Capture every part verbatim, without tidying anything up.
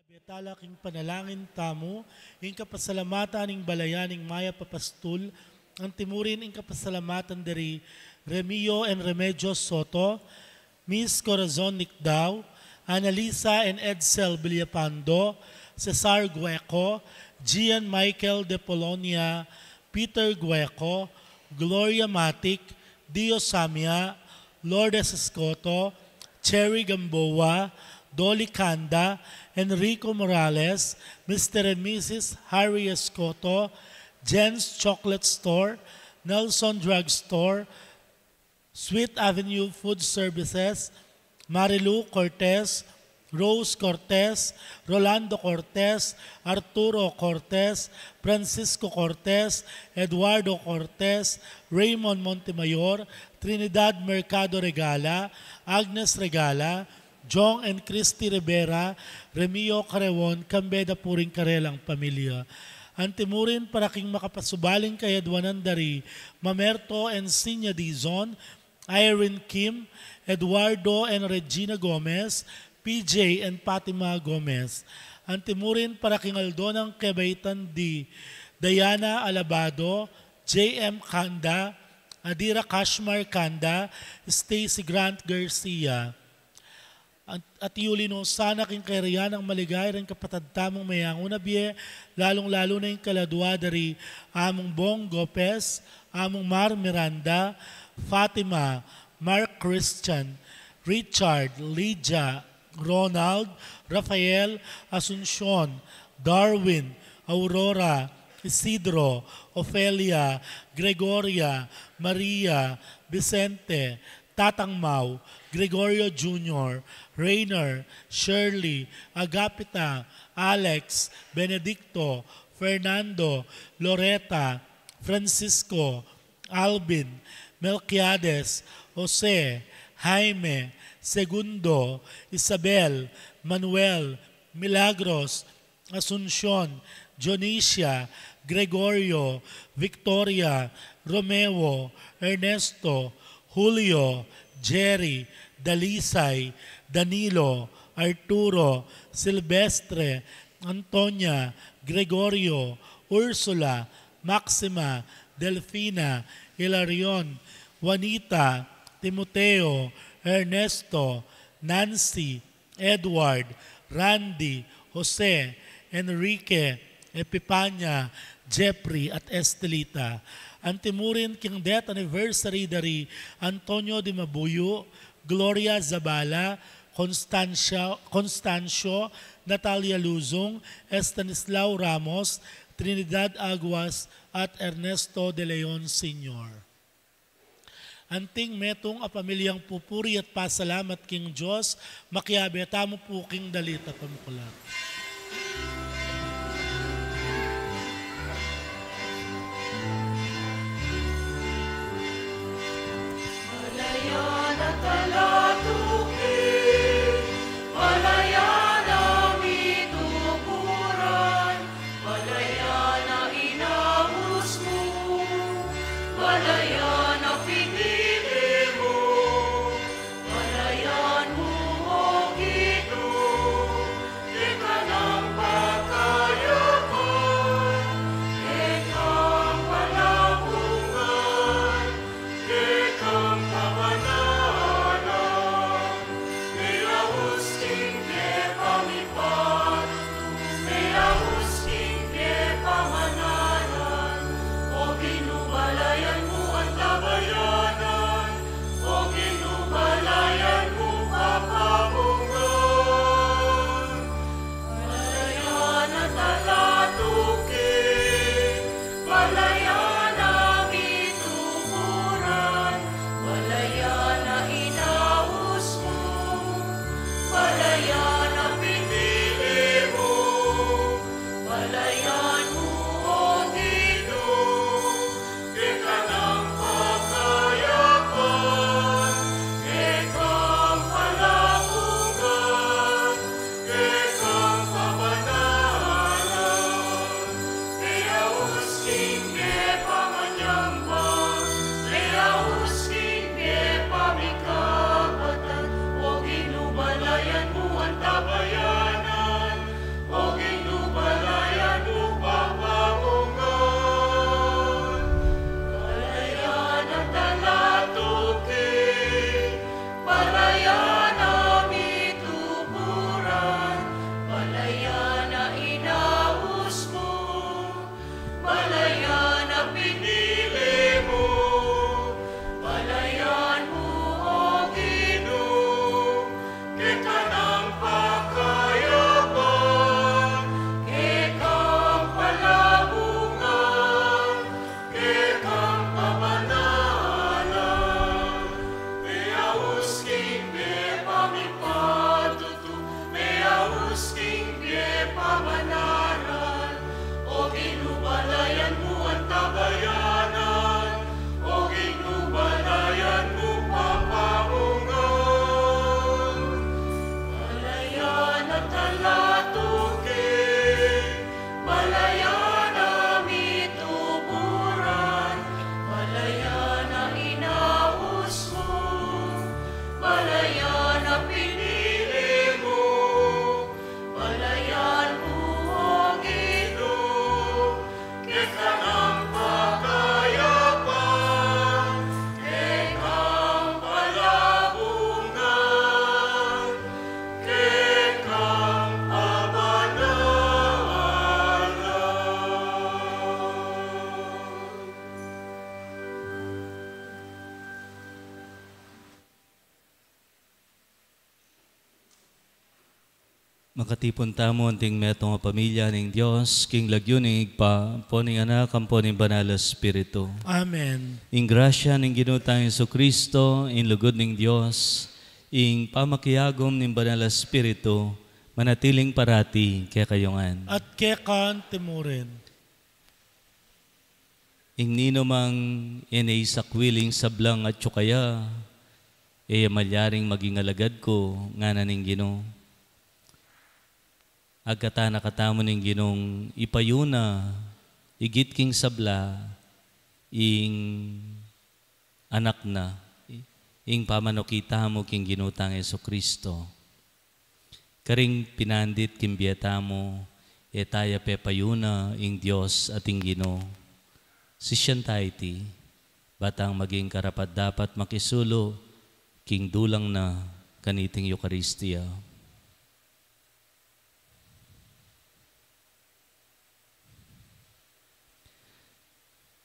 Betala king panalangin tamu, ing kapasalamatan ning balayan ning Mayap a Pastul, antimurin ing kapasalamatan dari Remio and Remedios Soto, Miss Corazon Nicdao, Annalisa and Edsel Villapando, Cesar Gueco, Gian Michael de Polonia, Peter Gueco, Gloria Matic, Dio Samia, Lourdes Escoto, Cherry Gamboa, Dolly Canda, Enrico Morales, Mister and Missus Harry Escoto, Jen's Chocolate Store, Nelson Drug Store, Sweet Avenue Food Services, Marilu Cortez, Rose Cortez, Rolando Cortez, Arturo Cortez, Francisco Cortez, Eduardo Cortez, Raymond Montemayor, Trinidad Mercado Regala, Agnes Regala, Jong and Christy Rivera, Remio Carewon, kambe da pu ring karelang pamilya. Antimurin para king makapasubaling kayadwanan dari Mamerto and Sinya Dizon, Irene Kim, Eduardo and Regina Gomez, P J and Fatima Gomez. Antimurin para king aldo nang kebaitan di Diana Alabado, J M Kanda, Adira Kashmar Kanda, Stacy Grant Garcia. At, at yuli no sana king kayarian nang maligaya ring kapatad tamung meyangu na bie, lalung-lalu na ing kaladua dari Among Bong Gopez, Among Mar Miranda, Fatima, Mark Christian, Richard, Lydia, Ronald, Rafael, Asuncion, Darwin, Aurora, Isidro, Ofelia, Gregoria, Maria, Vicente, Tatang Mau, Gregorio Junior, Reiner, Shirley, Agapita, Alex, Benedicto, Fernando, Loreta, Francisco, Alvin, Melquiades, Jose, Jaime, Segundo, Isabel, Manuel, Milagros, Asuncion, Dionisia, Gregorio, Victoria, Romeo, Ernesto, Julio, Jerry, Dalisay, Danilo, Arturo, Silvestre, Antonia, Gregorio, Ursula, Maxima, Delfina, Hilarion, Juanita, Timoteo, Ernesto, Nancy, Edward, Randy, Jose, Enrique, Epipania, Jeffrey, at Estelita. Antimurin king death anniversary dari Antonio de Mabuyo, Gloria Zabala, Constancia, Constancio, Natalia Luzon, Estanislao Ramos, Trinidad Aguas, at Ernesto de Leon Senior. Anting metung a pamilyang pupuri at pasalamat king Dios, makiabe tamu pu king dalit a pamuklat. Malayan a talatuki, malayan a mitukuran, malayan a inamus mu, malayan a pinili mu, malayan mu, O Ginu, keka nang pakayapan, keka nang palapungan, keka nang pamanalan. Makatipun tamu anting metung a pamilya ning Dios, king lagyu ning Ibpa, ampo ning Anak, ampo ning Banal a Espiritu. Amen. Ing grasya ning Ginu tang Jesucristo, ing lugud ning Dios, ing pamakiagum ning Banal a Espiritu, manatiling parati kekayu ngan. At keka naman murin. Ing ninumang e ne isakwil ing sablang atyu kaya, e ya malyaring maging alagad ku, ngana ning Ginu. Agkatan na katamu ning Ginung ipayuna, igit king sabla, ing Anak na, ing pamanukit tamu king Ginu tang Jesucristo. Karing pinandit king bie tamu, e ta ya pepayuna ing Dios at ing Ginu. Sisian ta iti, ba tang maging karapat-dapat makisulu king dulang na kaniting Eukaristia.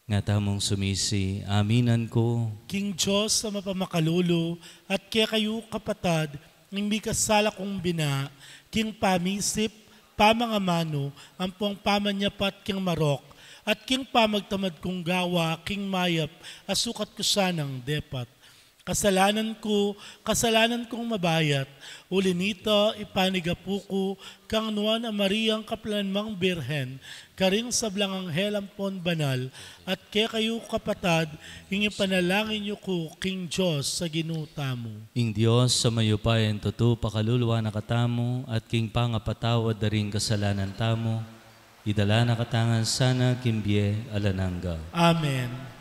Nga tamung sumisi, aminan ku. King Dios a mapamakalulu, at kekayu kapatad, ing mikasala kung bina, king pamisip, pamangamanu, ampong pamanyapat king marok, at king pamagtamad kung gawa, king mayap, a sukat ku sanang depat. Kasalanan ku, kasalanan kung mabayat, uli nita, ipanigapu ku kang Nuan a Mariang kapilanmang Birhen, karing sablang anghel ampon banal, at kekayu kapatad, ing ipanalangin yu ku king Dios a Ginu tamu. Ing Dios a mayupayang tutu pakaluluan na katamu, at king pangapatawad da ring kasalanan tamu, idala na katamu ngan sana king bie alang angga. Amen.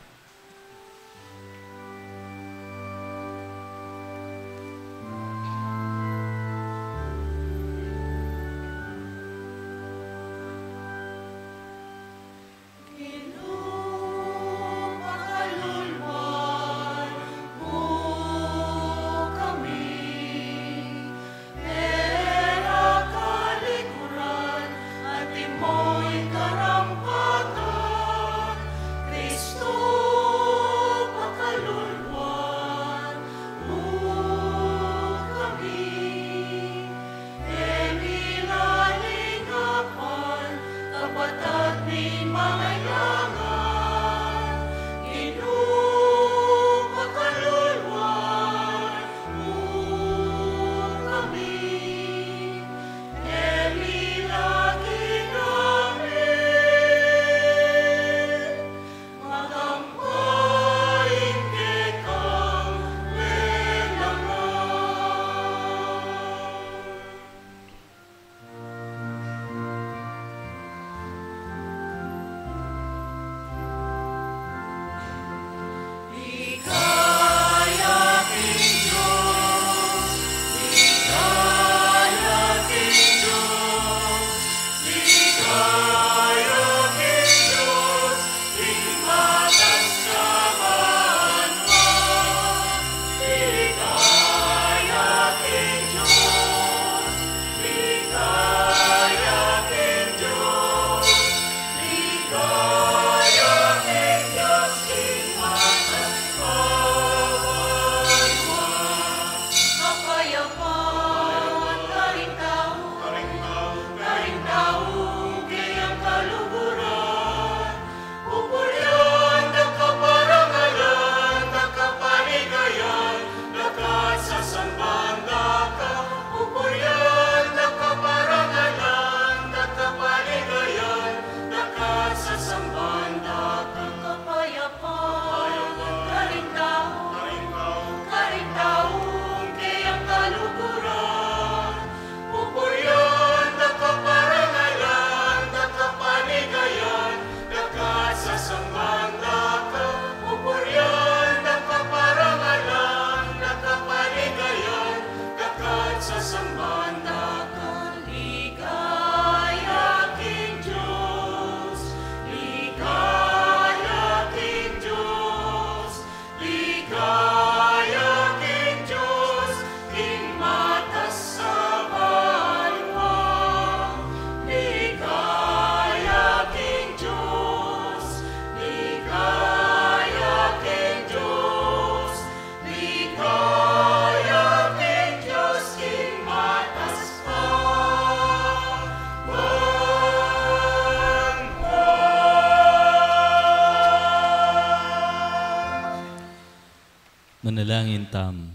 Manalangin tamu.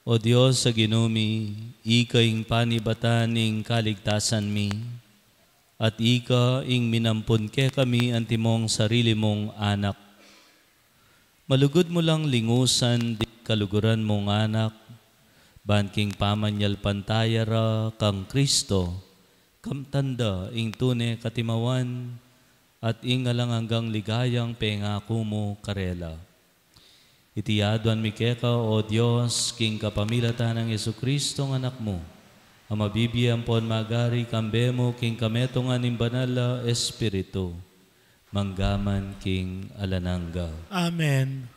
O Dios a Ginu mi, ika ing panibatan ning kaligtasan mi, at ika ing minampun kekami antimong sarili mung anak. Malugud mu lang lingusan ding kaluguran mung anak, ban king pamanyalpantaya ra kang Kristo, kamtan da ing tune katimawan, at ing alang anggang ligayang pengaku mu karela. Iti aduan mi keka, O Dios, king kapamilatan nang Jesucristo nga Anak mu, a mabibie ampon magari kambe mu king kametungan ning Banal a Espiritu, mangga man king alang angga. Amen.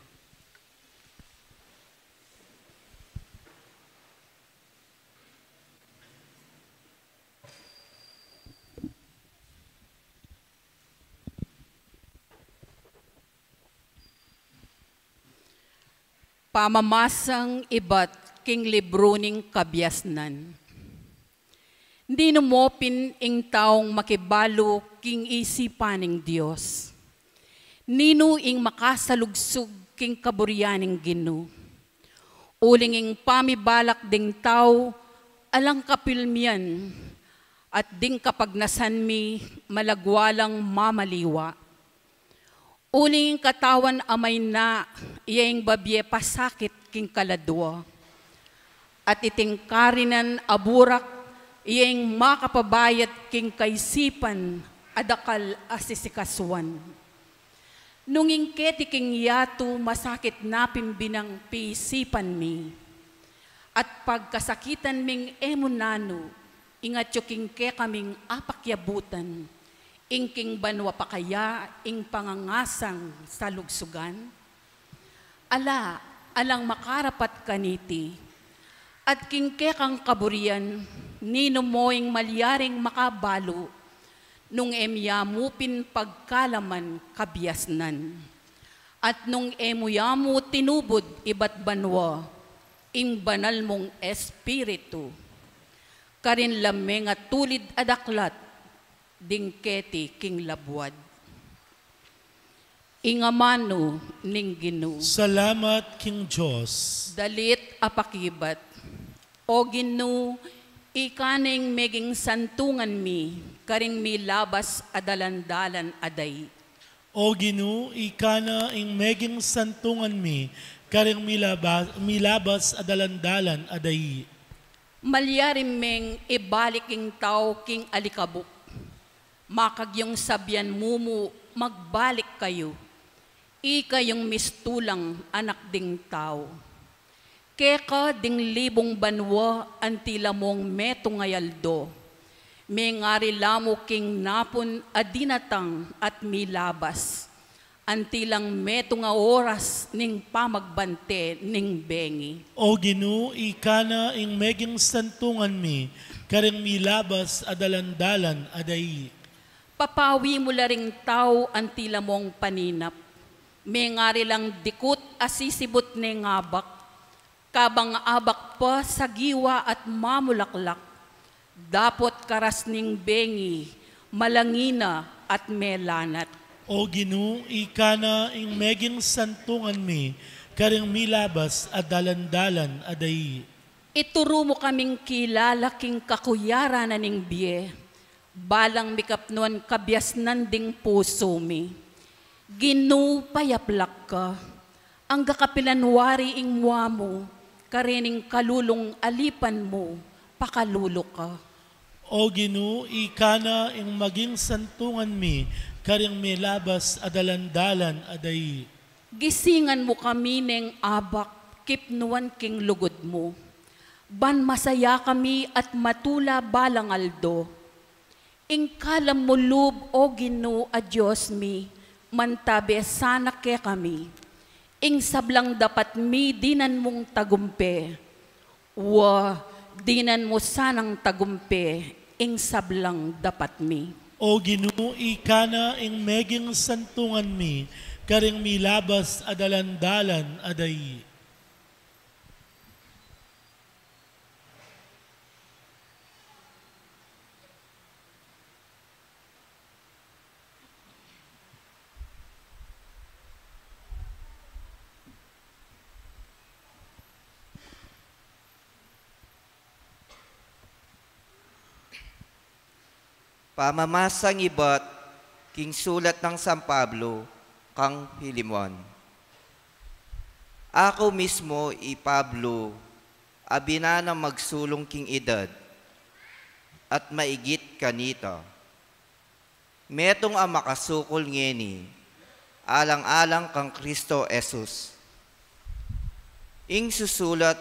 Pamamasang ibat king libru ning kabiasnan. Ninu mu pin ing taung makibalu king isipan ning Dios? Ninu ing makasalugsug king kaburian ning Ginu? Uling ing pamibalak ding tau alang kapilmian, at ding kapagnasan mi malagwa lang mamaliwa. Uling ing katawan a mayna, iya ing babie pasakit king kaladua. At iting karinan a burak, iya ing makapabayat king kaisipan a dakal a sisikasuan. Nung ing keti king yatu masakit na pin binang piisipan mi, at pagkasakitan ming e mu nanu, ing atyu king kekaming apakyabutan, ing king banua pa kaya ing pangangasang salugsugan? Ala, alang makarapat kaniti. At king kekang kaburian, ninu mu ing malyaring makabalu, nung e mu ya mu pin pagkalaman kabiasnan? At nung e mu ya mu tinubud ibat banua ing banal mung Espiritu, karin la mengatulid a daklat ding keti king labuad. Ing amanu ning Ginu. Salamat king Dios. Dalit a pakibat. O Ginu, ika na ing meging santungan mi karing milabas a dalan-dalan a dai. O Ginu, ika na ing meging santungan mi karing milaba-, milabas a dalan-dalan a dai. Malyari meng ibalik ing tau king alikabuk. Makagyung sabian mu mu, magbalik kayu. Ika yung mistulang anak ding tau. Keka ding libung banua anti la mung metung a aldo. Mengari la mu king napun a dinatang at milabas. Anti lang metung a oras ning pamagbante ning bengi. O Ginu, ika na ing meging santungan mi karing milabas a dalan-dalan a dai. Papawi mu la ring tau anti la mung paninap. Mengari lang dikut a sisibut neng abak. Kabang abak pa sagiwa at mamulaklak, dapot karas ning bengi, malangina at melanat. O Ginu, ika na ing meging santungan mi karing milabas a dalan-dalan a dai. Ituru mu kaming kilala king kakuyaran na ning bie, balang mikapnuan kabiasnan ding pusu mi. Ginu, payaplak ka. Angga kapilan wari ing mua mu, karening kalulung alipan mu, pakalulu ka. O Ginu, ika na ing maging santungan mi karing milabas a dalan-dalan a dai. Gisingan mu kami neng abak, kipnuan king lugud mu. Ban masaya kami at matula balang aldo. Ing kalam mu lub, O Ginu a Dios mi, mantabe sana kekami. Ing sablang dapat mi dinan mung tagumpe. Wa, dinan mu sanang tagumpe ing sablang dapat mi. O Ginu, ika na ing meging santungan mi karing milabas a dalan-dalan a dai. Pamamasang ibat king sulat nang San Pablo kang Filemon. Aku mismu i Pablo, a binanang magsulung king edad, at maigit kanita, metung a makasukul ngeni, alang-alang kang Kristo Jesus. Ing susulat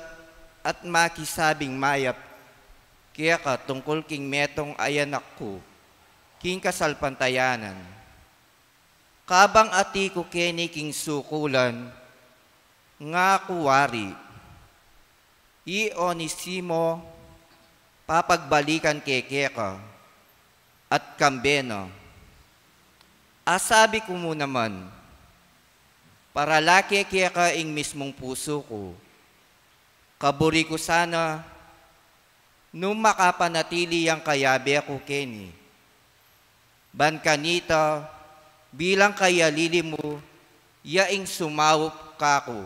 at makisabing mayap keka tungkul king metung a anak ku king kasalpantayanan. Kabang ati ku keni king sukulan, ngaku wari, i Onesimo papagbalikan ke keka, at kambe na. Asabi ku mu naman, para la ke keka ing mismung pusu ku. Kaburi ku sana nung makapanatili yang kayabe ku keni. Ban kanita, bilang kayalili mu, ya ing sumaup kaku,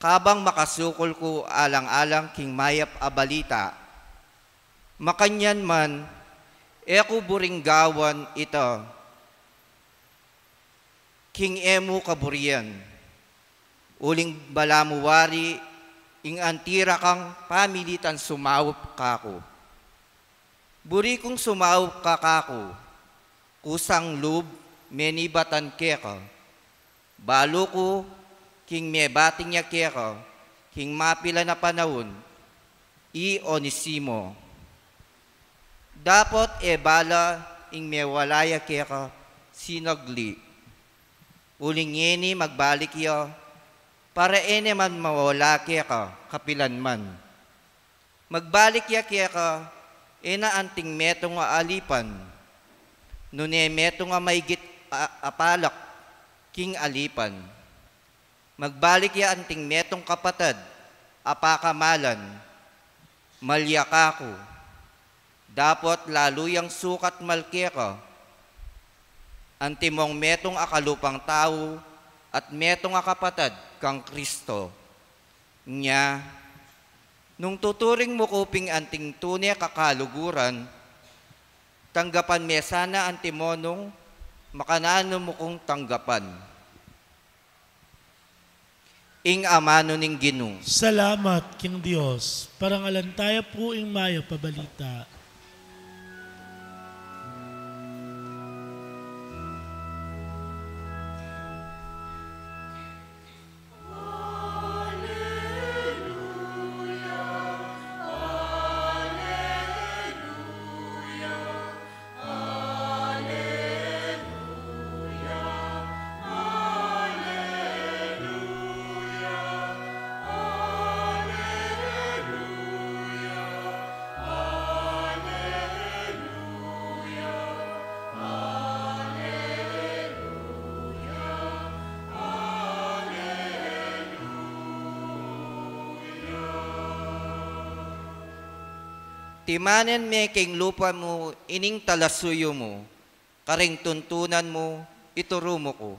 kabang makasukul ku alang-alang king mayap a balita. Makanyan man, e ku buring gawan ita king e mu kaburian, uling balamu wari ing anti ra kang pamilitan sumaup kaku. Buri kung sumaup ka kaku, kusang lub menibatan keka. Balu ku king mebating ya keka king mapilan a panaun, i Onesimo. Dapot e bala ing mewala ya keka sinagli. Uling ngeni magbalik ya, para e ne man mawala keka kapilan man. Magbalik ya keka, e na anting metung a alipan, nune metung a maigit a, a palak king alipan. Magbalik ya anting metung kapatad a pakamalan, mal ya kaku, dapot lalu yang sukat mal keka, antimong metung a kalupang tau at metung a kapatad kang Kristo. Nya, nung tuturing mu ku pin anting tune kakaluguran, tanggapan me sana antimo nung makananu mu kung tanggapan. Ing amanu ning Ginu. Salamat king Dios. Parangalan taya pu ing mayap a balita. Timanan me king lupa mu ining talasuyu mu, karing tuntunan mu ituru mu ku.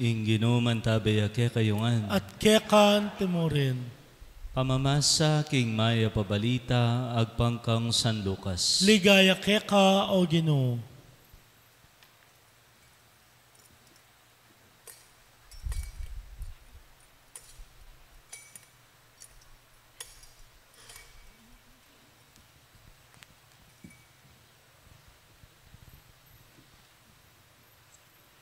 Ing Ginu mantabe ya kekayu ngan. At keka naman murin. Pamamasa king mayap a balita agpang kang San Lucas. Ligaya keka, O Ginu.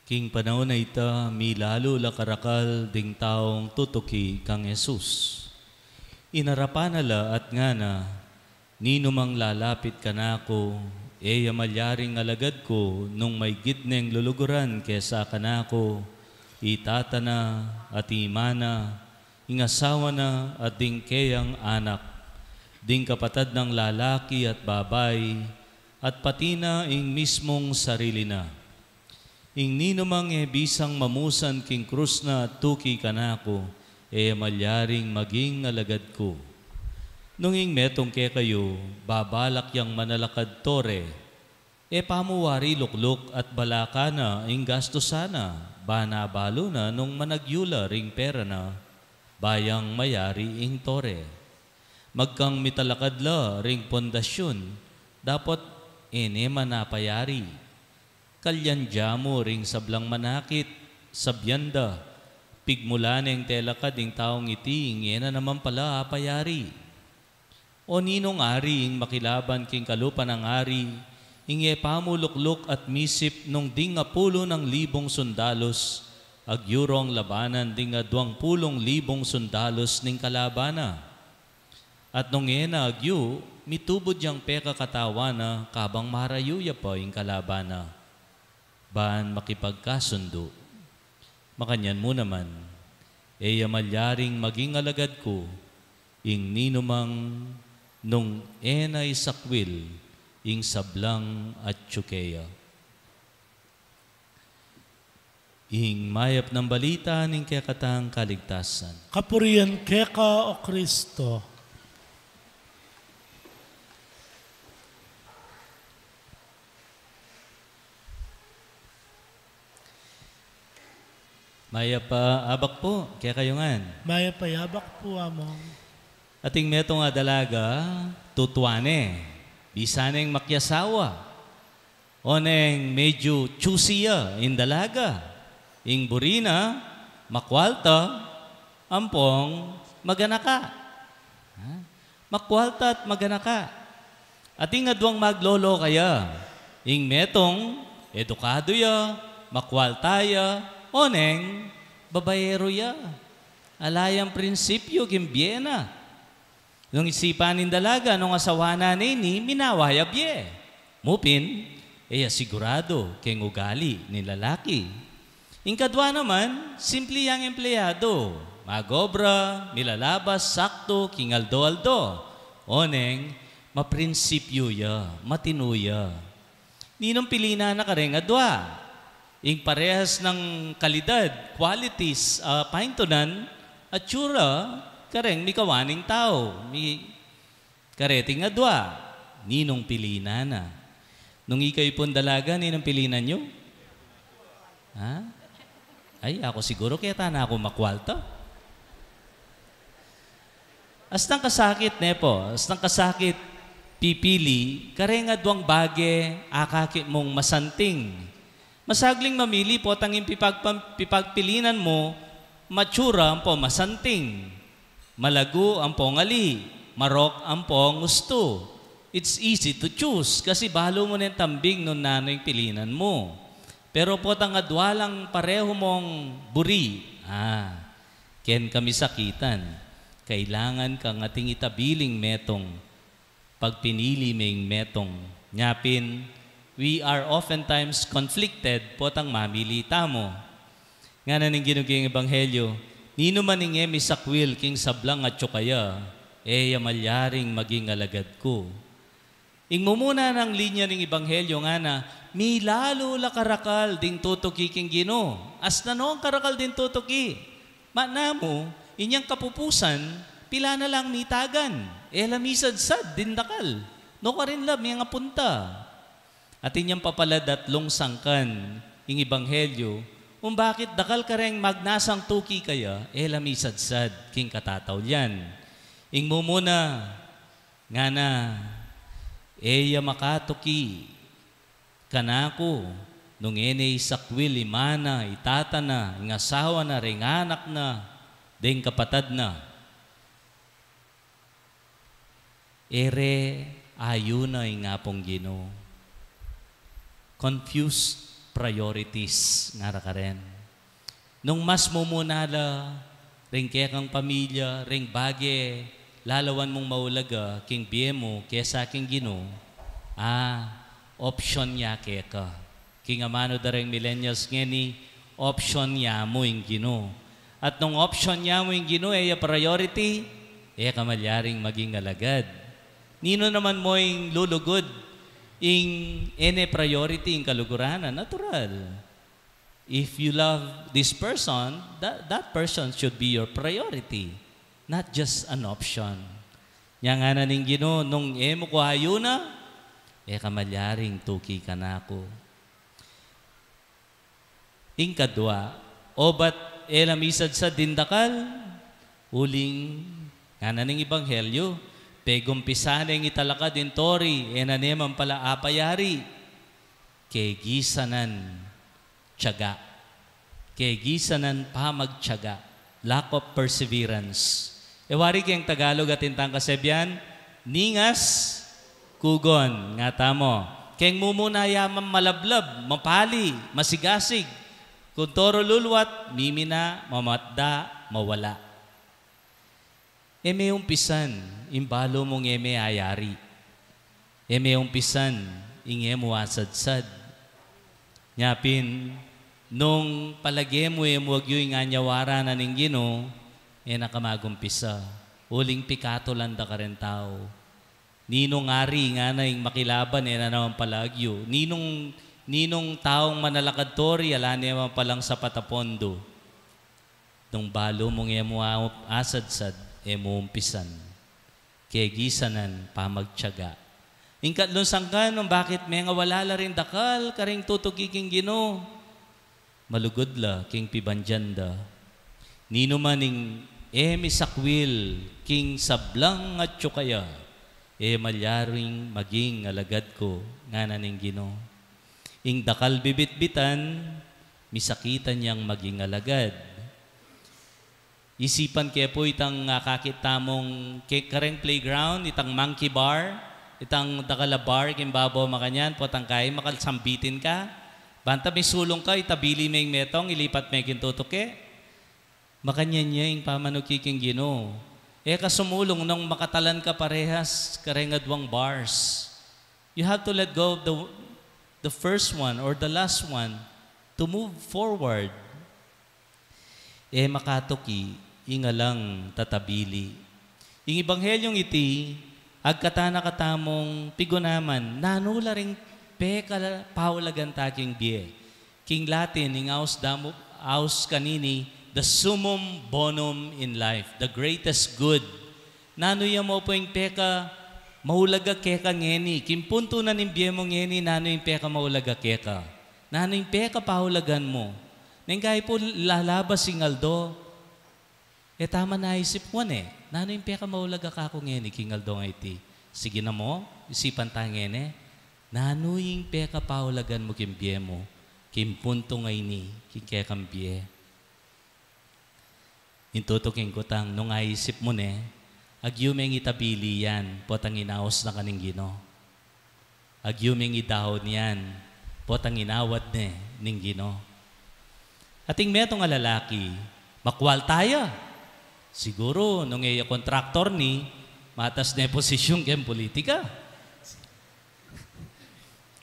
King panaun a ita, milalu la karakal ding taung tutuki kang Jesus. Inarapan na la at ngana, "Ninumang lalapit kanaku, e ya malyaring alagad ku nung maigit neng luluguran kesa kanaku, i tata na at i ima na, ing asawa na at ding keyang anak, ding kapatad nang lalaki at babai, at pati na ing mismung sarili na. Ing ninumang e bisang mamusan king krus na at tuki kanaku, e malyaring maging alagad ku." Nung ing metung kekayu babalak yang manalakad tore, e pa mu wari lukluk at balaka na ing gastusan na, ban abalu na nung managyu la ring pera na, ba yang mayari ing tore. Magkang mitalakad la ring pundasyun, dapot e ne man apayari. Kalyan dya mu ring sablang manakit, sabyan da, "Pigmula neng telakad ing taung iti, ing e na naman pala apayari." O ninung ari ing makilaban king kalupa nang ari, ing e pa mu lukluk at misip nung ding apulu nang libung sundalus, agyu rong labanan ding aduang pulung libung sundalus ning kalaban na. At nung e na agyu, mitubud yang pekakatawan na kabang marayu ya pa ing kalaban na, ban makipagkasundu. Makanyan mu naman, e ya malyaring maging alagad ku ing ninumang nung e na isakwil ing sablang atyu keya. Ing mayap nang balita ning kekatang kaligtasan. Kapurian keka, O Kristo. Mayap a abak pu kekayu ngan. Mayap a abak pu, Among. Ating metung a dalaga, tutuan ne, bisa neng makiasawa. Oneng medyu choosy ya ing dalaga. Ing buri na, makwalta, ampong maganaka. Ha? Makwalta at maganaka. Ating aduang magloloka ya. Ing metung, edukadu ya, makwalta ya, oneng babaeru ya. Ala yang prinsipyu king bie na. Nung isipan ning dalaga, nung asawa na ne ini, minawa ya bie. Mu pin, e ya siguradu keng ugali ning lalaki. Ing kadua naman, simpli yang empleyadu. Mag-obra, milalabas, saktu, king aldo-aldo. Oneng, maprinsipyu ya, matinu ya. Ninung pilinan na kareng adua? Ing parehas nang kalidad, qualities, a paintunan, atsura, kareng mikawaning tau, mi-, kareting adua, ninung pilinan na? Nung ikayu pung dalaga, ninung pilinan yu? Ha? Ay, aku siguru keta na aku makwalta. Astang kasakit, ne pu, astang kasakit pipili, kareng aduang bage, akakit mung masanting. Masagling mamili, potang ing pipagpam-, pipagpilinan mu, matsura ampo masanting, malagu ampo ngali, marok ampo ngustu. It's easy to choose, kasi balu mu neng tambing nung nanu ing pilinan mu. Pero potang adua lang parehu mung buri, ah, ken kamisakitan. Kailangan kang ating itabiling metung pag pinili meng metung. Nya pin, we are oftentimes conflicted potang mamili tamu. Ngana ning Ginu king Ebanghelyo, "Ninuman ing e misakwil king sablang atyu kaya, e ya malyaring maging alagad ku." Ing mumuna nang linya ning Ebanghelyo ngana, milalu la karakal ding tutuki king Ginu. Asna nung karakal ding tutuki? Makna mu, inyang kapupusan, pila na lang mitagan, e la misadsad ding dakal. Nukarin la mengapunta? Atin yang papaladatlung sangkan ing Ebanghelyo, kung bakit dakal kareng magnasang tuki kaya, e la misadsad king katataulian. Ing mumuna, ngana, e ya makatuki kanaku, nung e ne isakwil i ima na, i tata na, ing asawa na, ring anak na, deng kapatad na. E re ayu na ing Apung Ginu. Confused priorities, ngara karen. Nung mas mumuna la ring kekang pamilya, ring bage, lalawan mung maulaga king bie mu kesa king Ginu, ah, option ya keka. King amanu da reng millennials ngeni, option ya mu ing Ginu. At nung option ya mu ing Ginu, e ya priority, e ka malyaring maging alagad. Ninu naman mo ing lulugud ing e ne priority ing kaluguran na? Natural. If you love this person, that, that person should be your priority, not just an option. Nya ngana ning Ginu, nung e mu ku ayuna, e ka malyaring tuki kanaku. Ing kadwa, obat e la misadsad ing dakal, uling ngana ning ebanghelyu, pegumpisa ne ing italakad ing tori, e na ne man pala apayari. Kegisanan tiyaga. Kegisanan pamagtiyaga. Lack of perseverance. E wari keng Tagalog atin tang kasebian, ningas kugon, nga tamu. Keng mumuna ya man malablab, mapali, masigasig, kuntoro luluat, mimina, mamatda, mawala. E me umpisan ing balu mung e me ayari. E me umpisan ing e mu asadsad. Nya pin, nung palage mu e mu agyu ing anyawaran na ning Ginu, e na ka magumpisa. Uling pikatulan da ka reng tau. Ninung ari ngana ing makilaban, e na naman pala agyu. Ninung, ninung taung manalakad tori, ala ne man palang sapat a pondo. Nung balu mung e mu a-, asadsad, e mu umpisan. Kegisanan pamagtiyaga. Ing katlung sangkan nung bakit mengawala la ring dakal karing tutuki king Ginu, malugud la king pibandian da. Ninu man ing e misakwil king sablang atyu kaya, e malyaring maging alagad ku, ngana ning Ginu. Ing dakal bibitbitan, misakitan yang maging alagad. Isipan ke pu itang, ah, akakit tamung ke-, kareng playground, itang monkey bar, itang dakal a bar king babo makanyan, potang kayi makalsambitin ka. Banta misulung ka, itabili me ing metung, ilipat me king tutuki. Makanyan ya ing pamanuki king Ginu. E ka sumulung nung makatalan ka parehas kareng adwang bars. You have to let go of the, the first one or the last one to move forward. E makatuki ing alang tatabili. Ing Ebanghelyung iti, agkatan na katamung pigunaman, nanu la ring pekapaulagan ta king bie. King Latin, ing aus damu-, aus kanini, the summum bonum in life, the greatest good. Nanu ya mu pu ing pekamaulaga keka ngeni, king puntu na ning bie mu ngeni, nanu ing pekamaulaga keka? Nanu ing pekapaulagan mu? Neng kayi pu lalabas ing aldo, e ta man aisip, wane, nanu ing pekamaulaga kaku ngeni king aldo a iti? Sige na mu, isipan ta ngeni, nanu ing pekapaulagan mu king bie mu, king puntu ngeni, king kekang bie? Ing tutuking ku tang, nung aisip mu ne, agyu meng itabili yan, potang inaus na ka ning Ginu. Agyu meng idaun yan, potang inawad ne ning Ginu. Ating metung a lalaki, makwalta ya. Siguru, nung e ya kontraktor ni, matas ne posisyun keng politika.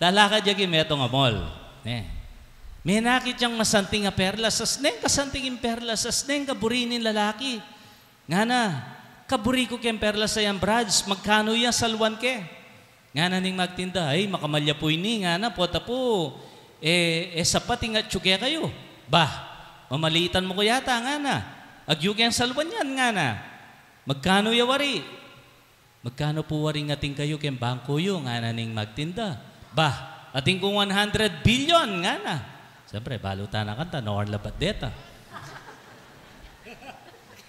Lalakad ya king metung a mall. Ne. Menakit yang masanting a perlas, sas neng kasanting ing perlas, sas neng kaburi ning lalaki. Ngana, "Kaburi ku keng perlas a yan, Brads, magkanu ya salwan ke?" Ngana ning magtinda, "Ay, makamalya pu ini," ngana, "pota pu, e, e sapat ing atyu kekayu." "Bah, mamalitan mu ku yata," ngana. "Agyu keng salwan yan," ngana. "Magkanu ya wari?" "Magkanu pu wari ing atin kayu keng bangku yu?" ngana ning magtinda. "Bah, atin kung one hundred billion," ngana. Siyempre, balu ta na kanita, noon labat deta.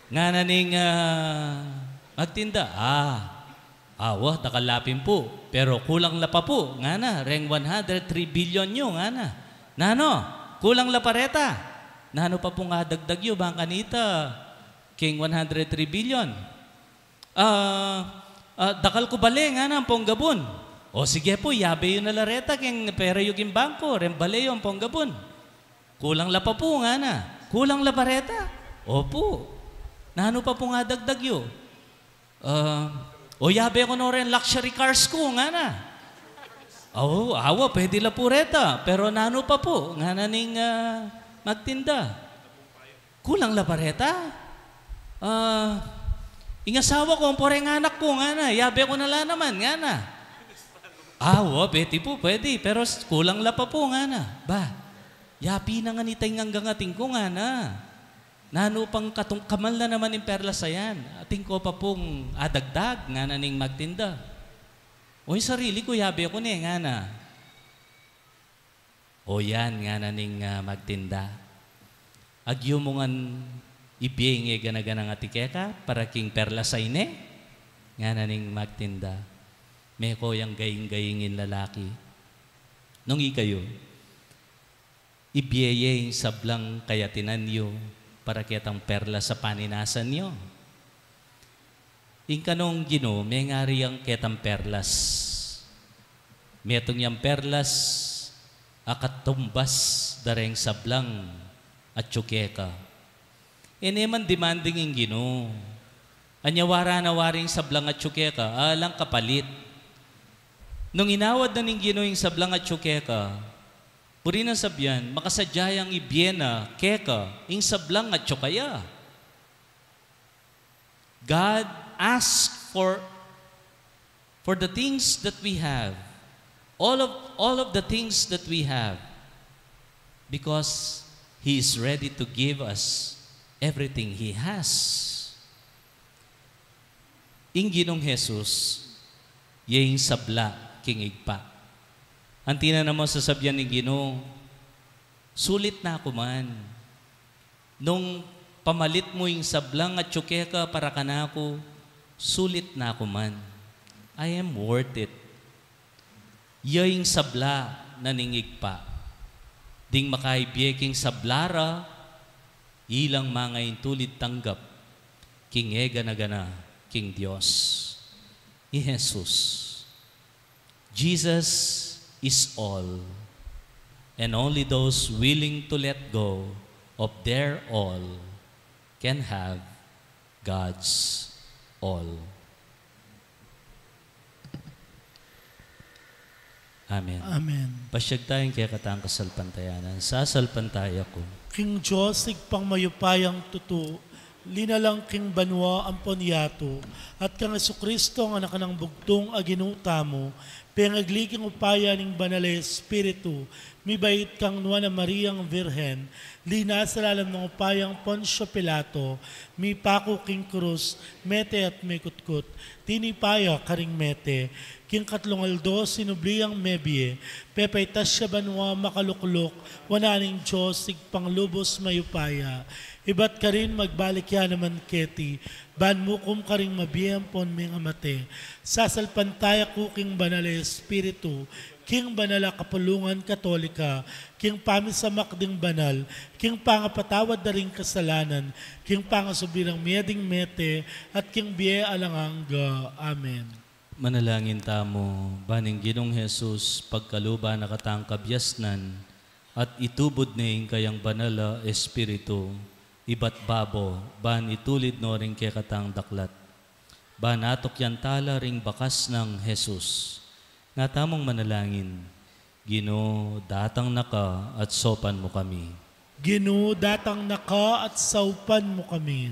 Ngana ning, ah, magtinda, "Ah, awa, dakal la pin pu. Pero kulang la pa pu," ngana, "reng one hundred three billion yu," ngana. "Nanu? Kulang la pa reta? Nanu pa pung adagdag yu bang kanita king one hundred three billion?" "Ah, ah, dakal ku bale," ngana, "ampong gabun." "O sige pu, yabe yu na la reta keng pera yu king bangku, reng bale yu ampong gabun." "Kulang la pa pu," ngana. "Kulang la pa reta?" "Opu." "Nanu pa pung adagdag yu?" "Ah, o yabe ku no reng luxury cars ku," ngana. "O, awa, pwede la pu reta, pero nanu pa pu?" ngana ning, ah, magtinda. "Kulang la pa reta? Ah, ing asawa ku, ampo reng anak ku," ngana, "yabe ku na la naman," ngana. "Awa, pwede pu, pwede, pero s-, kulang la pa pu," ngana. "Ba, yapin na ngan ita ing anggang atin ku," ngana. "Nanu pang katung-, kamal na naman ing perlas a yan? Atin ku pa pung adagdag," ngana ning magtinda. "O, ing sarili ku, yabe ku ne," ngana. "O yan," ngana ning, ah, magtinda, "agyu mu ngan ibie ing egana-ganang ati keka para king perlas a ini," ngana ning magtinda. Meko yang gaing-gaing ing lalaki. Nung ikayu, ibie ye ing sablang kayatinan yu para ketang perlas a paninasan yu? Ing kanung Ginu, mengari yang ketang perlas. Metung yang perlas a katumbas da reng sablang atyu keka. E ne man demanding ing Ginu. Anya wara na waring sablang atyu keka, alang kapalit. Nung inawad na ning Ginu ing sablang atyu keka, buri nang sabian, makasadya yang ibie na keka ing sablang atyu kaya. God asks for, for the things that we have, all of, all of the things that we have, because He is ready to give us everything He has. Ing Ginung Jesus, ye ing sabla king Ibpa. Anti na naman sasabian ning Ginu, "Sulit na ku man. Nung pamalit mu ing sablang atyu keka para kanaku, sulit na ku man. I am worth it." Ya ing sabla na ning Ibpa. Ding makaibie king sabla ra, ilang mangaintulid tanggap king egana-gana king Dios. I Jesus. Jesus is all, and only those willing to let go of their all can have God's all. Amen. Amen. Pasyag tayang kekatang kasalpantayanan. Sasalpantaya ku king Dios, Ibpang mayupayang tutu, linalang king banua ampon yatu, at kang Jesucristo, a Anak nang bugtung a Ginu tamu, pengagli king upaya ning Banal a Espiritu, mibait kang Nuan a Mariang Virgen, linasa lalam ning upayang Poncio Pilato, mipaku king krus, mete at mikutkut, tinipa ya karing mete, king katlung aldo sinubli yang mebie, pepaitas ya banua makalukluk wanan ning Dios Ibpang lubus mayupaya. Ibat karin magbalik ya naman keti, ban mukum karing mabie ampon mengamate. Sasalpantaya ku king Banal a Espiritu, king banal a kapulungan Katolika, king pamisamak ding banal, king pangapatawad da ring kasalanan, king pangasubli rang mie ding mete, at king bie alang angga. Amen. Manalangin tamu. Ban ing Ginung Jesus pagkaluban na katang kabiasnan at itubud ne ing kayang Banal a Espiritu ibat babo, ban itulid no ring kekatang daklat, ban atukyan tala ring bakas nang Jesus. Nga tamung manalangin. Ginu, datang na ka at saupan mu kami. Ginu, datang na ka at saupan mu kami.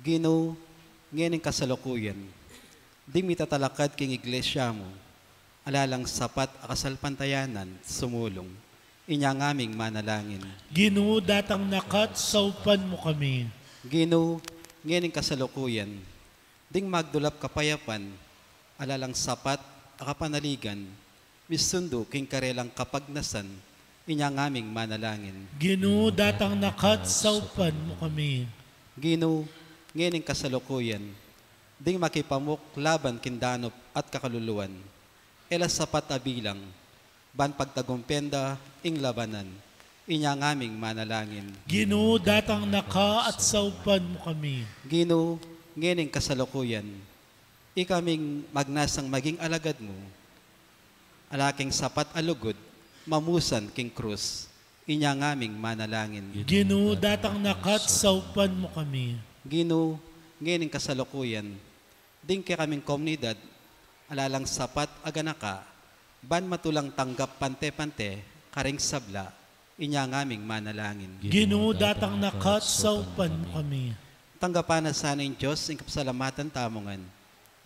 Ginu, ngening kasalukuyan, ding mitatalakad king iglesia mu, ala lang sapat a kasalpantayanan sumulung. Inya ngaming manalangin. Ginu, datang na ka at saupan mu kami. Ginu, ngening kasalukuyan, ding magdulap kapayapan, ala lang sapat a kapanaligan, misundu king karelang kapagnasan. Inya ngaming manalangin. Ginu, datang na ka at saupan mu kami. Ginu, ngening kasalukuyan, ding makipamuk laban king danup at kakaluluan, e la sapat a bilang, ban pagtagumpen da ing labanan. Inya ngaming manalangin. Ginu, datang na ka at saupan mu kami. Ginu, ngening kasalukuyan, ikaming magnasang maging alagad mu, ala king sapat a lugud, mamusan king krus. Inya ngaming manalangin. Ginu, datang na ka at saupan mu kami. Ginu, Ngeni king kasalukuyan, ding kekaming komunidad, ala lang sapat a ganaka, ban matulang tanggap pante-pante, karing sabla, inya ngaming manalangin. Ginu, datang na ka at saupan mu kami. Tanggapan na sana ning Dios ing kapasalamatan tamu ngan.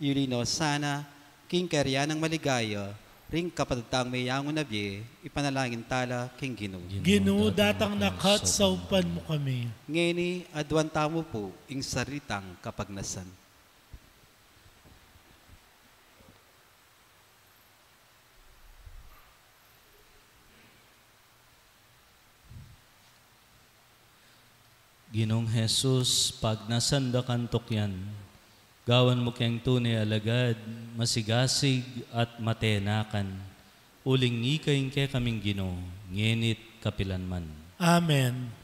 Yuli no sana, king kayarian nang maligaya, ring kapatad tang meyangu na bie, ipanalangin tala king Ginu. Ginu, datang na ka at saupan mu kami. Ngeni, aduan tamu pu ing sarili tang kapagnasan. Ginung Jesus, pagnasan da kantuk yan. Gawan mu keng tune a alagad, masigasig at matenakan. Uling ika ing kekaming Ginu, ngeni't kapilanman. Amen.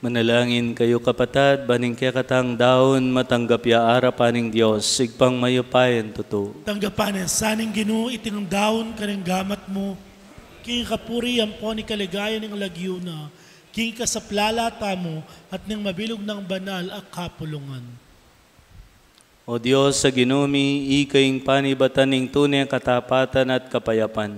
Manalangin kayu, kapatad, ban ing kekatang daun matanggap ya arapan ning Dios, Ibpang mayupayang tutu. Tanggapan na sa ning Ginu iting daun karing gamat mu, king kapurian ampon king kaligayan ning lagyu na, king kasaplalan tamu at ning mabilug nang banal a kapulungan. O Dios a Ginu mi, ika ing panibatan ning tune katapatan at kapayapan.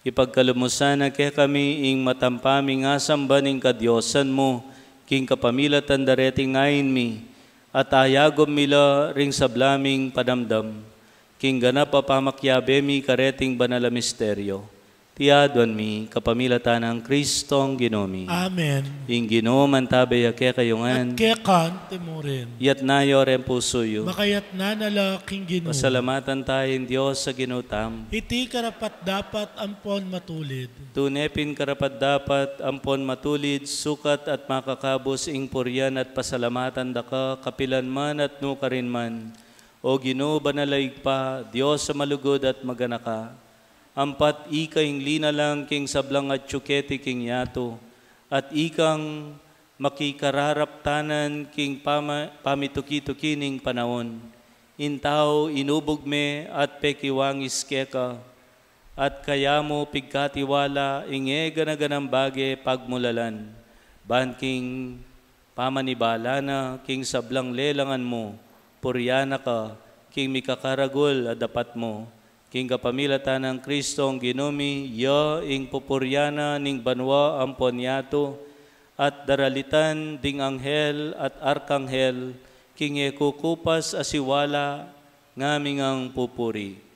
Ipagkalub mu sana kekami ing matampang asamban ning kadiosan mu, king kapamilatan da reting ain mi, at ayagum mi la ring sabla ming panamdam, king ganap a pamakiabe mi kareting banal a misteryo. Iti aduan mi kapamilatan nang Kristong Ginu mi. Amen. Ing Ginu mantabe ya kekayu ngan. At keka mu rin. Itas yu reng pusu yu. Makaitas na la king Ginu. Pasalamatan taya ing Dios a Ginu tamu. Iti karapat-dapat ampon matulid. Tune pin karapat-dapat ampon matulid, sukat at makakabus ing purian at pasalamatan da ka, kapilan man at nukarin man. O Ginu, banal a Ibpa, Dios a malugud at maganaka. Ampat ika ing linalang king sablang atyu keti king yatu, at ikang makikararaptanan king pama-, pamituki-tuki ning panaun. Ing tau inubug me at pekiwangis keka, at kaya mu pigkatiwala ing e gana-ganang bage pagmulalan, ban king pamanibala na king sablang lelangan mu, purian na ka king mikakaragul a dapat mu, king kapamilatan nang Kristong Ginu mi, ya ing pupurian na ning banua ampon yatu, at daralitan ding anghel at arkanghel, king e kukupas a siwala, ngaming pupuri.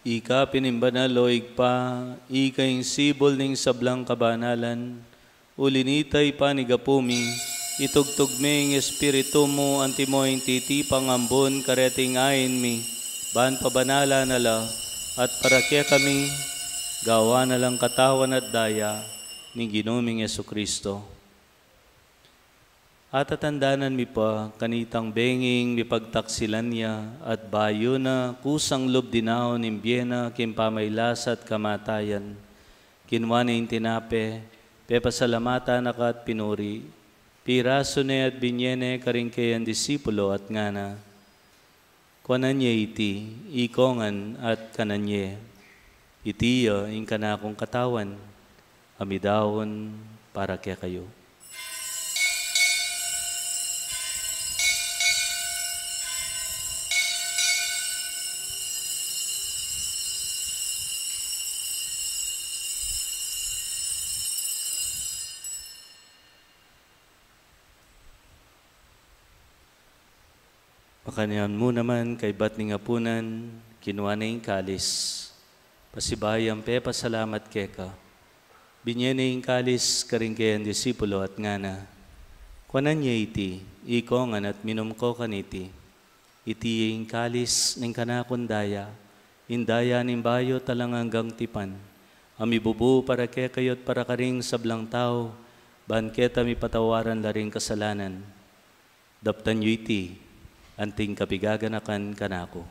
Ika pin ing banal, o Ibpa, ika ing sibul ning sablang kabanalan. Uli nita, ipanigapu mi, itugtug me ing Espiritu mu antimo ing titipang ambun kareting ain mi, ban pabanalan na la, at para kekami gawan na lang katawan at daya ning Ginu ming Jesucristo. Atatandanan mi pa kanitang benging mipagtaksilan ya, at bayu na kusang lub dinaun ing bie na king pamailasa at kamatayan. Kinua ne ing tinape, pepasalamatan na ka at pinuri, pirasu ne at binye ne karing kayang disipulo at ngana: Kuanan ye iti, ikong ngan at kanan ye. Iti ya ing kanakung katawan, a midaun para kekayu. Makanyan mu naman, kaybat ning apunan, kinua ne ing kalis. Pasibayu yang pepasalamat keka, binye ne ing kalis karing kayang disipulo at ngana: Kuanan ye iti, ikong ngan, at minum ko kaniti. Iti ing kalis ning kanakung daya, ing daya ning bayu at alang anggang tipan, a mibubu para kekayu at para karing sablang tau, ban keta mipatawaran la ring kasalanan. Daptan yu iti, anting kapigaganakan kanaku.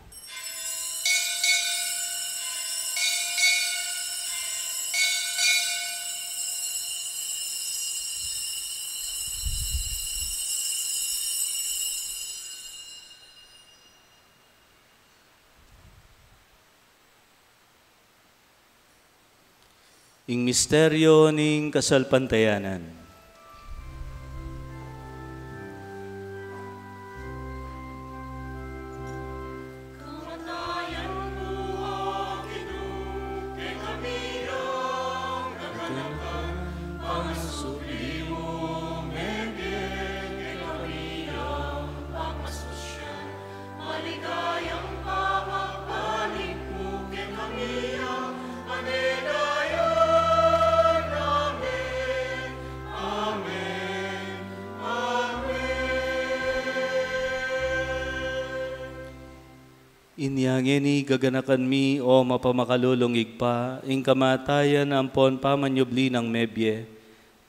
Ing misteryo ning kasalpantayanan. Maligayang pamagbalik mu kekami, pandayan namin. Amen. Amen. Inya ngeni gaganakan mi, o mapamakalulung Ibpa, ing kamatayan ampon pamanyubli nang mebie,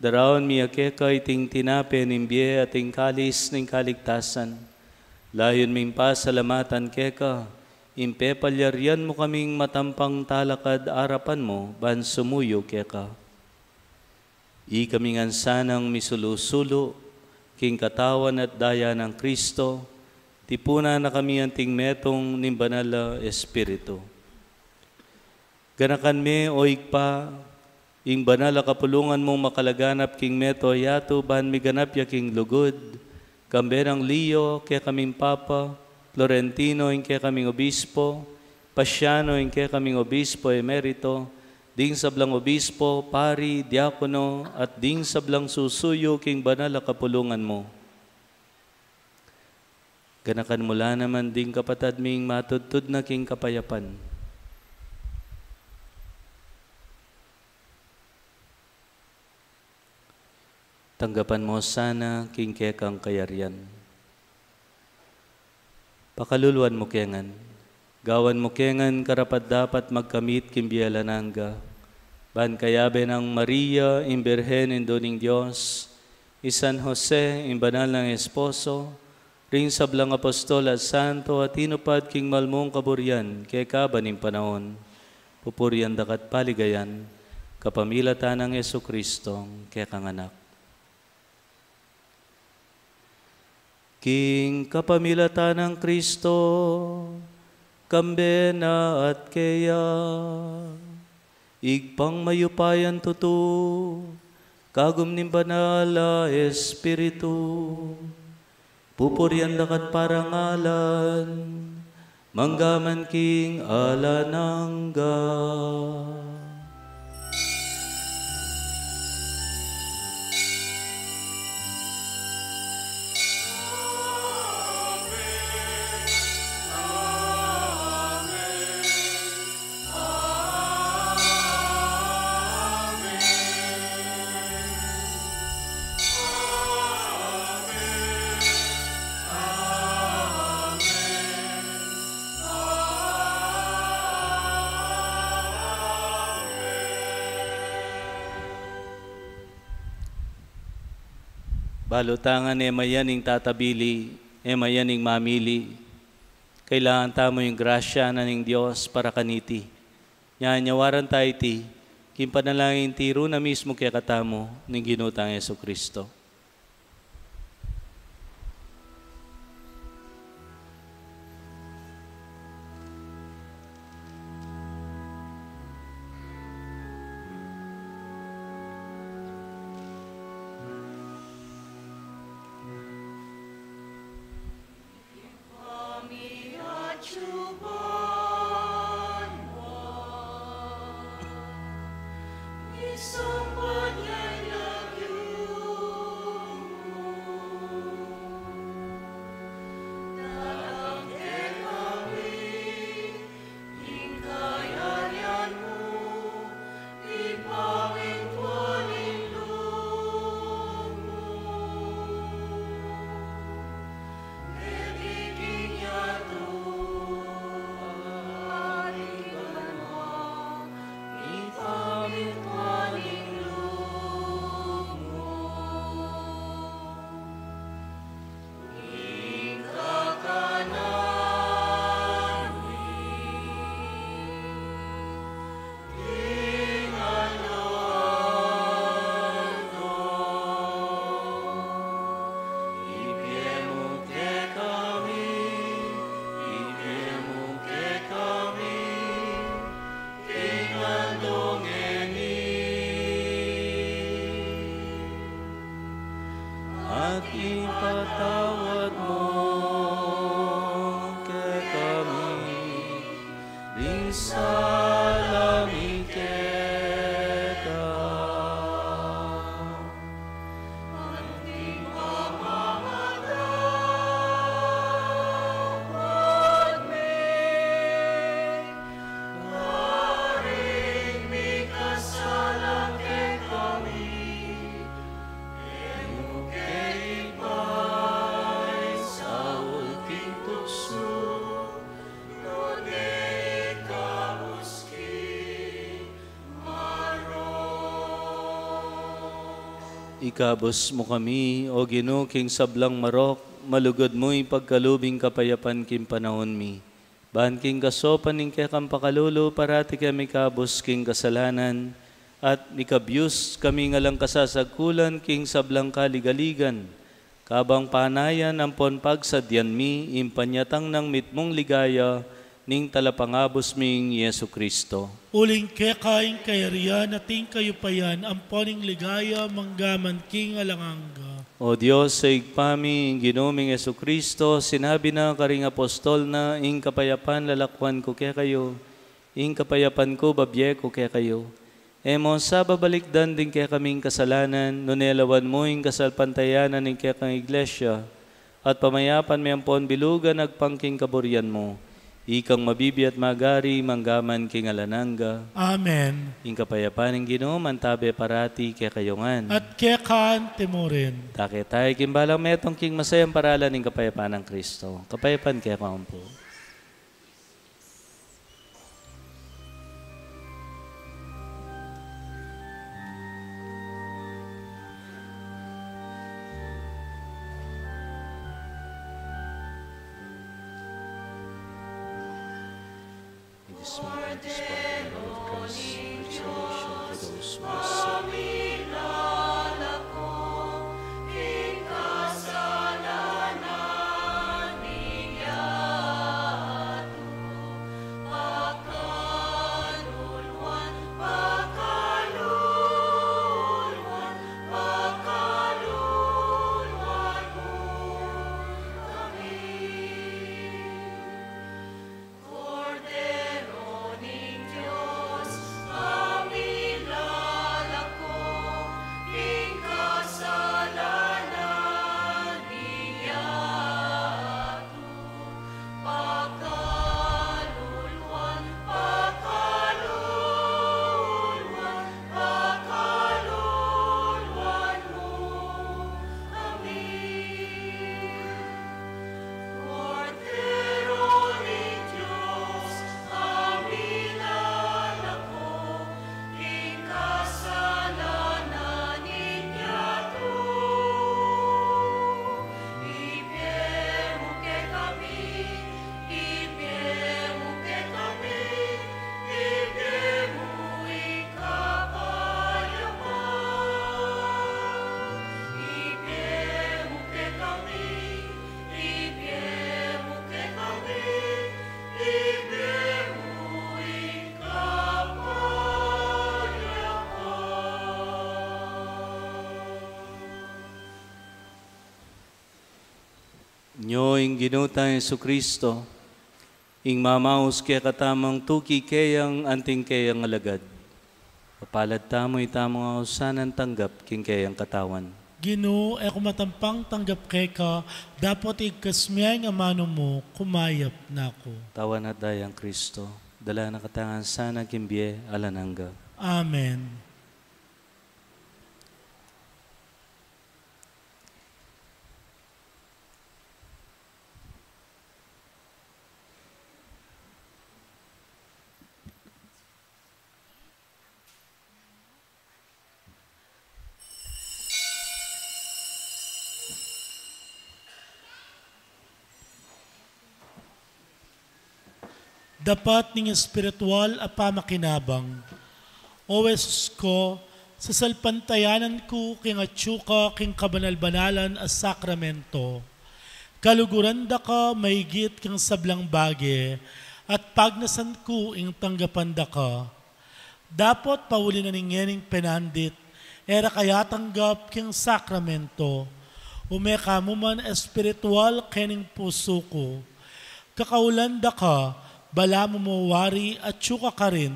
daraun mi keka iting tinape ning bie at ing kalis ning kaligtasan. Layun ming pasalamatan keka, ing pepalyarian mu kaming matampang talakad arapan mu, ban sumuyu keka. Ikami ngan sanang misulu-sulu king katawan at daya nang Kristo, tipunan na kami anting metung ning Banal a Espiritu. Ganakan me, o Ibpa, ing banal a kapulungan mung makalaganap king meto yatu ban miganap ya king lugud, kambe nang Leo, kekaming Papa, Florentino, ing kekaming Obispo, Pasiano, ing kekaming Obispo Emerito, ding sablang obispo, pari, diakono, at ding sablang susuyu king banal a kapulungan mu. Ganakan mu la naman ding kapatad ming matudtud na king kapayapan. Tanggapan mu sana king kekang kayarian. Pakaluluan mu ke ngan. Gawan mu ke ngan karapat-dapat magkamit king bie alang angga, ban kayabe nang Maria, ing Birhen Indu ning Dios, i San Jose, ing banal nang esposo, ring sablang apostol at santo a tinupad king malmung kaburian kekaba ning panaun, pupurian da ka at paligayan, kapamilatan nang Jesucristo, kekang Anak. King kapamilatan nang Kristo, kambe na at keya, Ibpang mayupayang tutu, kagum ning Banal a Espiritu, pupurian da ka at parangalan, mangga man king alang angga. Balu ta ngan e mayan ing tatabili, e mayan ing mamili. Kailangan tamu ing grasya na ning Dios para kaniti. Nyawaran ta iti king panalangin tiru na mismu kekatamu ning Ginu tang Jesucristo. Ikabus mu kami, O Ginu, king sablang marok, malugud mu ipagkalub ing kapayapan king panaun mi. Ban king kasaupan ning kekang pakalulu, parati kami ikabus king kasalanan, at mikabyus kami ngan alang kasasagkulan king sablang kaligaligan, kabang panayan ampon pagsadyan mi ing panyatang nang mitmung ligaya ning Talapangabus ming Jesucristo. Uling keka ing kayarian at ing kayupayan ampon ing ligaya manggaman king alang angga. O Dios, Ibpa mi, ing Ginu ming Jesucristo, sinabi na karing apostol na, "Ing kapayapan lalakwan ku kekayu, ing kapayapan ku babie ku kekayu." E mu sa babalikdan ding kekaming kasalanan, nune lawan mu ing kasalpantayanan ning kekang Iglesia, at pamayapan me ampon bilugan agpang king kaburian mu. Ikang mabibie at magari, manggaman king alang angga. Amen. Ing kapayapan ning Ginu mantabe parati kekayu ngan. At keka mu rin. Take tayo king balang metung king masayang paralan ning kapayapan nang Kristo. Kapayapan kekayu pu. It is my desire, Lord Christ, restoration for those who are sick. Nyo ing Ginu tang Jesucristo, ing mamaus kekatamung tuki keyang anting keyang alagad. Mapalad tamu, itamu ngan sana tanggap king keyang katawan. Ginu, e ku matampang tanggap keka, dapot igkas me ing amanu mu, kumayap na ku. Katawan at dayang Kristo, dala na katamu ngan sana king bie alang angga. Amen. Dapat ning espiritual a pamakinabang. O Jesus ku, sasalpantayanan ku king atyu ka king kabanal-banalan a sakramento. Kaluguran da ka maigit king sablang bage, at pagnasan ku ing tanggapan da ka. Dapot pauli na ning ngening penandit, e ra ka yatanggap king sakramento. Ume ka mu man espiritual kening pusu ku. Kakaulan da ka, balamu mu wari atyu ka karin,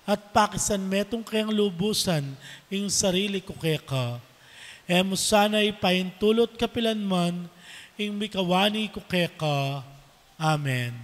at pakisan metung keng lubusan ing sarili ku keka. E mu sana ipaintulut kapilan man ing mikawani ku keka. Amen.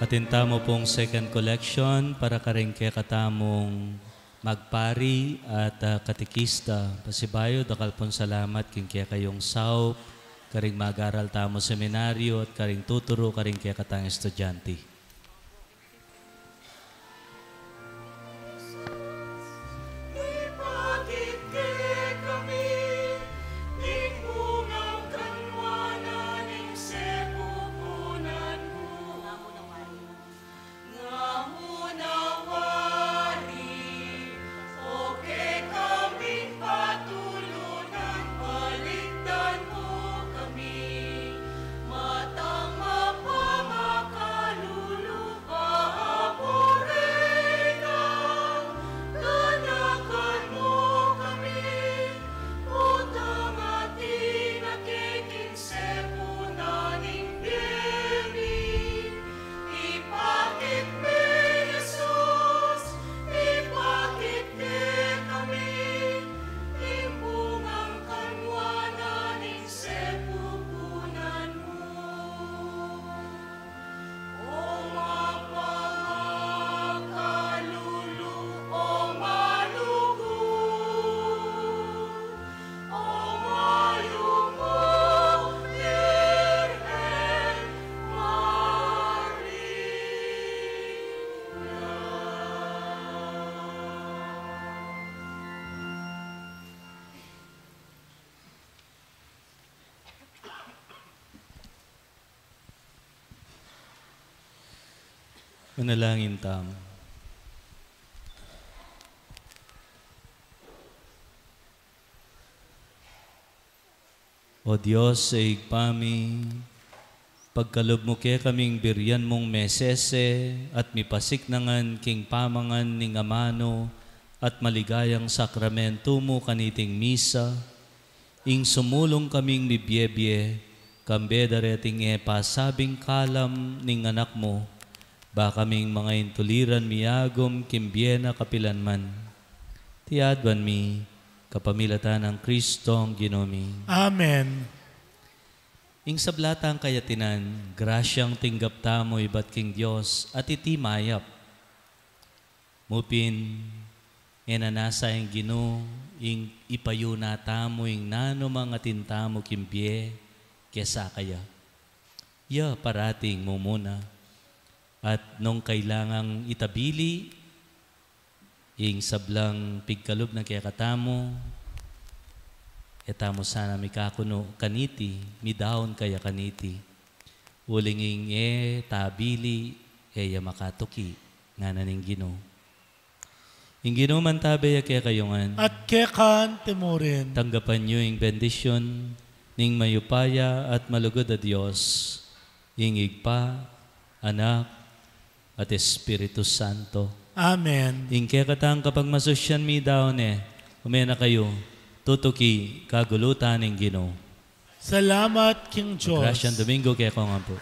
Atin tamu pung second collection para karing kekatamung magpari at, ah, katekista. Pasibayu, dakal pung salamat king kekayung saup, karing mag-aral tamu seminaryo at karing tuturu karing kekatang estudyante. Manalangin tamu. O Dios, Ibpa mi, pagkalub mu kekaming burian mung mesese at mipasiknangan king pamangan ning amanu at maligayang sakramentu mu kaniting misa, ing sumulung kaming mibiebie, kambe dareting e pasabing kalam ning Anak mu, ba kaming mangaintuliran miagum king bie na kapilan man. Iti aduan mi kapamilatan nang Kristong Ginu mi. Amen. Ing sabla tang kayatinan, grasyang tinggap tamu ibat king Dios, at iti mayap. Mu pin, e na nasa ing Ginu, ing ipayu na tamu ing nanu mang atin tamu king bie, kesa kaya. Ya parati ing mumuna. At nung kailangang itabili ing sablang pigkalub na kekatamu, e tamu sana mikakunu kaniti, midaun kaya kaniti. Uling ing e tabili, e ya makatuki, ngana ning Ginu. Ing Ginu mantabe ya kekayu ngan. At keka naman murin. Tanggapan yu ing bendisyun ning mayupaya at malugud a Dios, ing Ibpa, Anak, at Espiritu Santo. Amen. Ing kekatang kapagmasusyan midaun ne, ume na kayu, tutuki kagulutan ning Ginu. Salamat king Dios. Grasyang Domingo kekongan pu.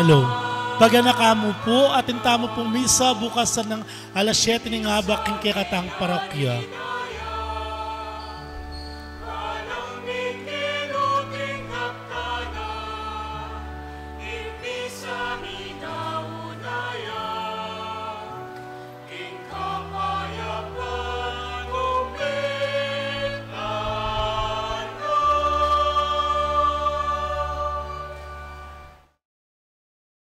Hello. Paganaka mu pu, atin tamu pung misa bukas nang alas siyete ning abak king kekatang parokya.